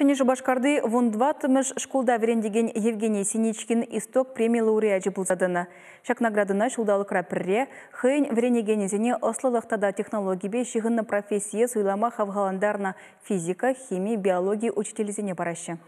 Ҫӗнӗ Шупашкарти 14-мӗш шкулта вӗрентекен Евгений Синичкин «Исток» преми лауреачӗ пулса тӑнӑ. Ҫак наградӑна ҫулталӑкра пӗрре хӑйӗн вӗренекенӗсене ӑслӑлӑх тата технологипе ҫыхӑннӑ профессие суйлама хавхалантарнӑ физика, хими, биологи учителӗсене параҫҫӗ.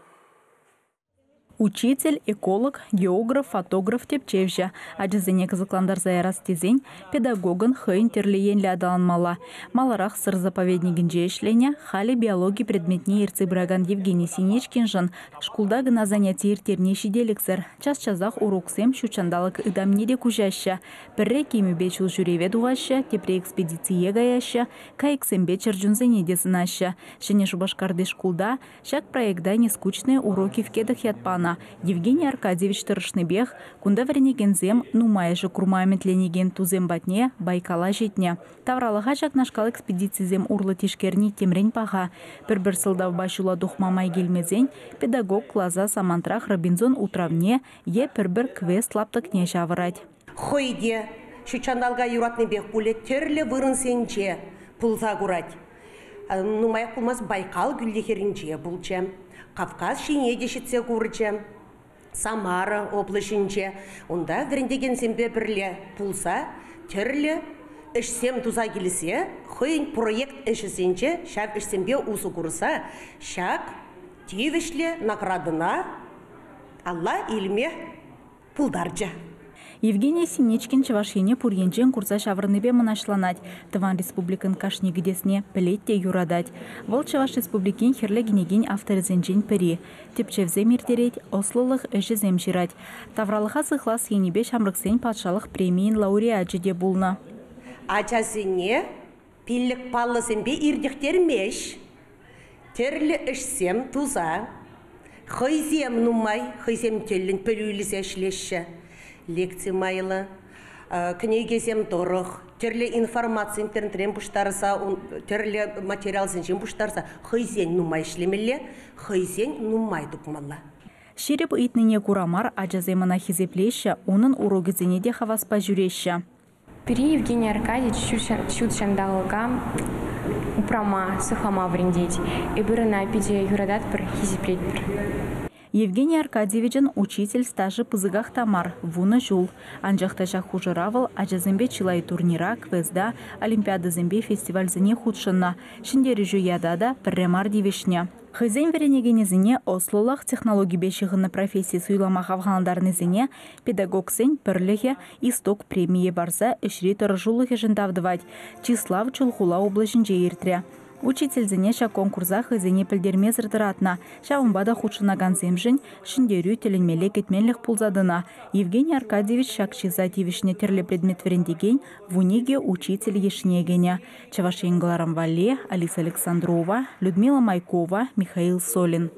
Учитель, эколог, географ, фотограф, тӗпчевҫӗ. Ачасене кӑсӑклантарса ярас тесен педагогӑн хӑйӗн тӗрлӗ енлӗ аталанмалла. Маларах Сӑр заповедникӗнче ӗҫленӗ, халӗ биологи предметне ертсе пыракан Евгений Синичкиншӑн шкулта кӑна заняти ирттерни ҫителӗксӗр. Час-часах уроксем ҫутҫанталӑк ытамне те куҫаҫҫӗ. Пӗрре кимӗпе ҫул ҫӳреве тухаҫҫӗ, тепре экспедицие каяҫҫӗ, кайӑксемпе чӗрчунсене те сӑнаҫҫӗ. Ҫӗнӗ Шупашкарти шкулта ҫак проекта «Нескучные уроки в кедах» ят панӑ. Евгений Аркадьевич тӑрӑшнипех кунта вӗренекенсем нумайӑшӗ курма ӗмӗтленекен тусем патне Байкала ҫитнӗ. Тавралӑха ҫакнашкал экспедицисем урлӑ тишкерни темрен паха. Пӗр-пӗр сӑлтавпа ҫула тухма май килмесен педагог класа самантрах Робинзон утравне е пӗр-пӗр квест лаптӑкне ҫавӑрать. Хӑй те ҫутҫанталӑка юратнипех пулӗ тӗрлӗ вырӑнсенче пулса курать. Нумаях пулмасть Байкал кӳлли хӗрринче пулчӗ, Кавказ ҫине те ҫитсе курчӗ, Самара облаҫӗнче. Унта вӗрентекенсемпе пӗрле пулса тӗрлӗ ӗҫсем туса килсе хӑйӗн проект ӗҫӗсенче ҫав ӗҫсемпе усӑ курса ҫак тивӗҫлӗ наградӑна алла илме пултарчӗ. Евгений Синичкин Чӑваш Ене пур енчен курса ҫаврӑннипе мӑнаҫланать. Тӑван республикӑн кашни кӗтесне пӗлет те юратать. Вӑл Чӑваш Республикин Хӗрлӗ кӗнекин авторӗсенчен пӗри. Тӗпчевсем ирттерет, ӑслӑлӑх ӗҫӗсем ҫырать. Тавралӑха сыхлас енӗпе ҫамрӑксен патшалӑх премийӗн лауреачӗ те пулнӑ. Ачасене 5 паллӑсемпе иртӗхтермест. Тӗрлӗ ӗҫсем туса хӑйсем нумай, хӑйсем тӗллӗн пӗлӳ илсе ӗҫлеҫҫӗ. Лекци майлӑ, кӗнекесем тӑрӑх, тӗрлӗ информаци интернетрен пуҫтарса, тӗрлӗ материалсенчен пуҫтарса хӑйсен нумай ӗҫлемелле, хӑйсен нумай тупмалла. Ҫирӗп ыйтнине кура мар ачасем ӑна хисеплеҫҫӗ, унӑн урокӗсене те хаваспа ҫӳреҫҫӗ. Пире Евгений Аркадьевич ҫут ҫанталӑка упрама, сыхлама вӗрентет. Эпир ӑна питӗ юрататпӑр, хисеплетпӗр. Евгений Аркадьевичӑн учитель стажӗ пысӑках та мар, 10 ҫул. Анчах та ҫак хушӑра вӑл ачасемпе чылай турнира, квеста, олимпиадӑсемпе фестивальсене хутшӑннӑ. Ҫӗнтерӳҫӗ ята та пӗрре мар тивӗҫнӗ. Хӑйсен вӗренекенӗсене ӑслӑлӑх, технологипе ҫыхӑннӑ професси суйлама хавхалантарнисене педагогсен пӗрлӗхӗ «Исток» премие парса ӗҫри тӑрӑшулӑхӗшӗн тав тӑвать. Чыслав Чулхула облаҫӗнче иртрӗ. Учительсене ҫак конкурса хӑйсене пӗлтермесӗр тӑратнӑ. Ҫавӑнпа та хутшӑнакансемшӗн ҫӗнтерӳ тӗлӗнмелле кӗтменлӗх пулса тӑнӑ. Евгений Аркадьевич ҫак чыса тивӗҫнӗ тӗрлӗ предмет вӗрентекен 12 учитель йышне кӗнӗ. Чӑваш Ен кӑларӑм валли Алиса Александрова, Людмила Майкова, Михаил Солин.